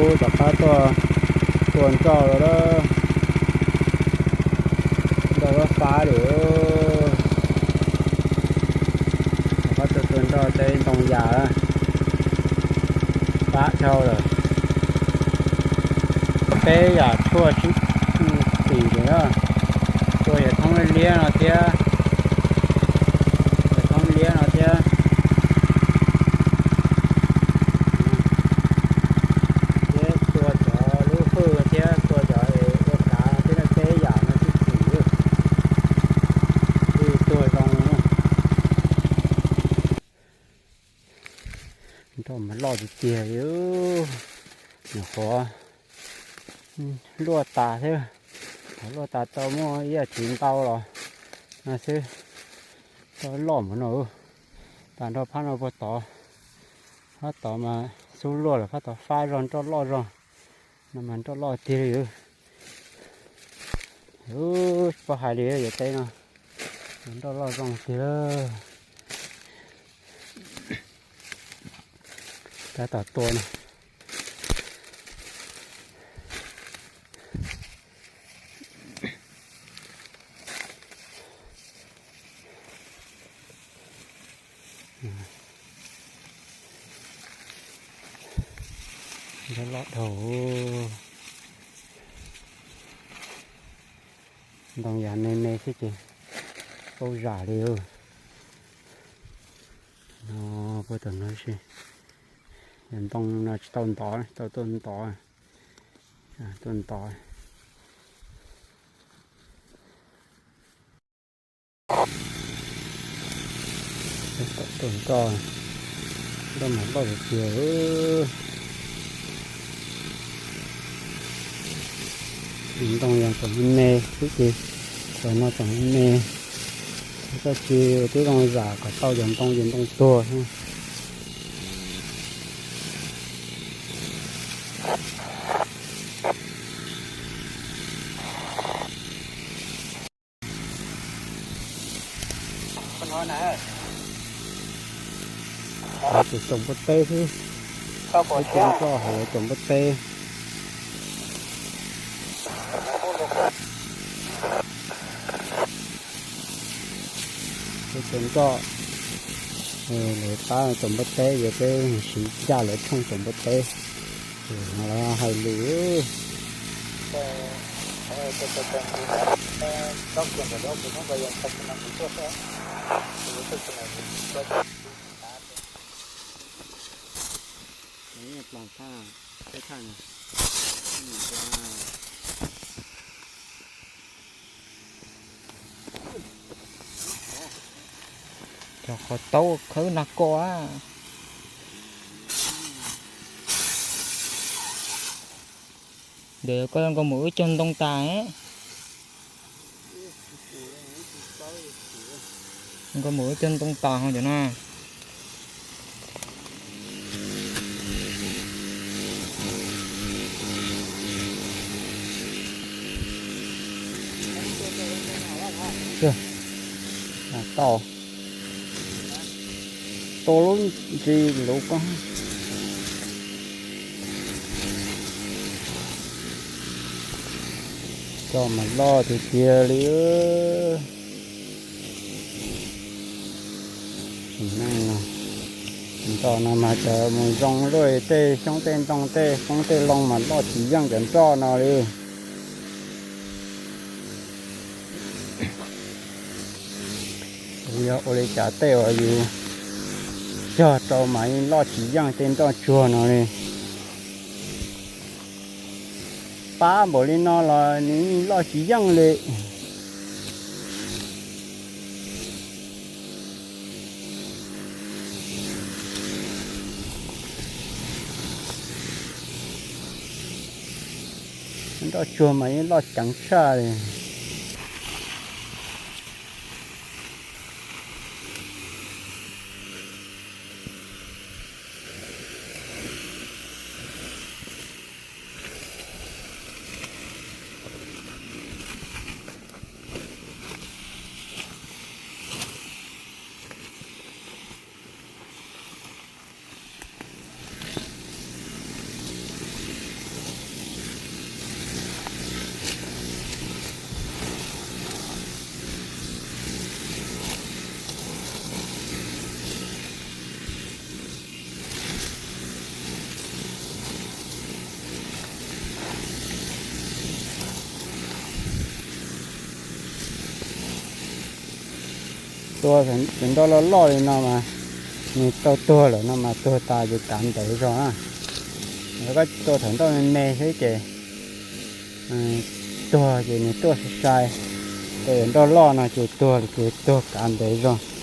Ub, rov qab tuaj tua nroj lawm, nroj lab fab li. Rov qab tuaj tua nroj teb ntoo yas, fab dhau lawm. Peb yam tshuaj sib txim li na, tua yam thoob liab no thiab, yam thoob liab no thiab. Thiab tua cov lub hwj thiab tua cov es ua kav thiab, peb yam no sib txim, twb tuag zoo. Nroj mas loj tiag tiag li, nyuam qhuav luaj tas thiab, qhuav luaj tas tau muaj ib yam tsis ntau los no xwb, nroj loj npaum no. Tas nroj phab no puag tod, phab tod mas xub luaj lawm, phab tod fab zog nroj loj zog, no mas nroj loj tiag li. Tsis paub hais li, yam teb no nroj loj zoo tiag. Tab tom tua no. Nroj loj dhau. Ntoo yas me me xwb ces paub zam li. No, puag tom no, yog ntoo no tsis tau ntov, tau tuaj ntov, tuaj ntov. Tua nroj, nroj mas loj tiag tiag. Ntoo yog tseem me me xwb ces, tam no tseem me me, tab sis twb zoo zam kom tau cov ntoo ces ntoo tuag xwb. Hauv tseem tsoom npua teb xwb, ib tug nroj hauv tseem npua teb. Tus nroj, lawv pab tsoom npua teb, yog peb siv ncaj lawv tshooj tsoom npua teb, no lawv hais lus. Cov qhov taub khawb nag ko. Ntawm koj nkauj mus wb cog ntoo tas. Nkauj mus wb cog ntoo tas ho cov na. Tau, tau lub ntsis luv ko. Nroj mas loj tiag tiag li. Sim neej no, nroj no mas txawm mus zoo luaj tej xyoob tej ntoo tej qoob tej loo mas loj tsis yeej cov nroj no li. Yog ua li cas tej uas yus cog rau mas yeej loj tsis yeej tej nroj tsuag no li. Pab npaum li no los nws yeej loj tsis yeej li. Nroj tsuag mas yeej loj ceev tshaj li. Tua cov nroj loj loj li no mas nws tau tuag lawm no mas tuag tas ces kav ntev zog na. Koj tua thaum nroj me me xwb ces tuag ces nws tuaj sai sai, tua cov nroj loj no ces tuag ces tuag kav ntev zog.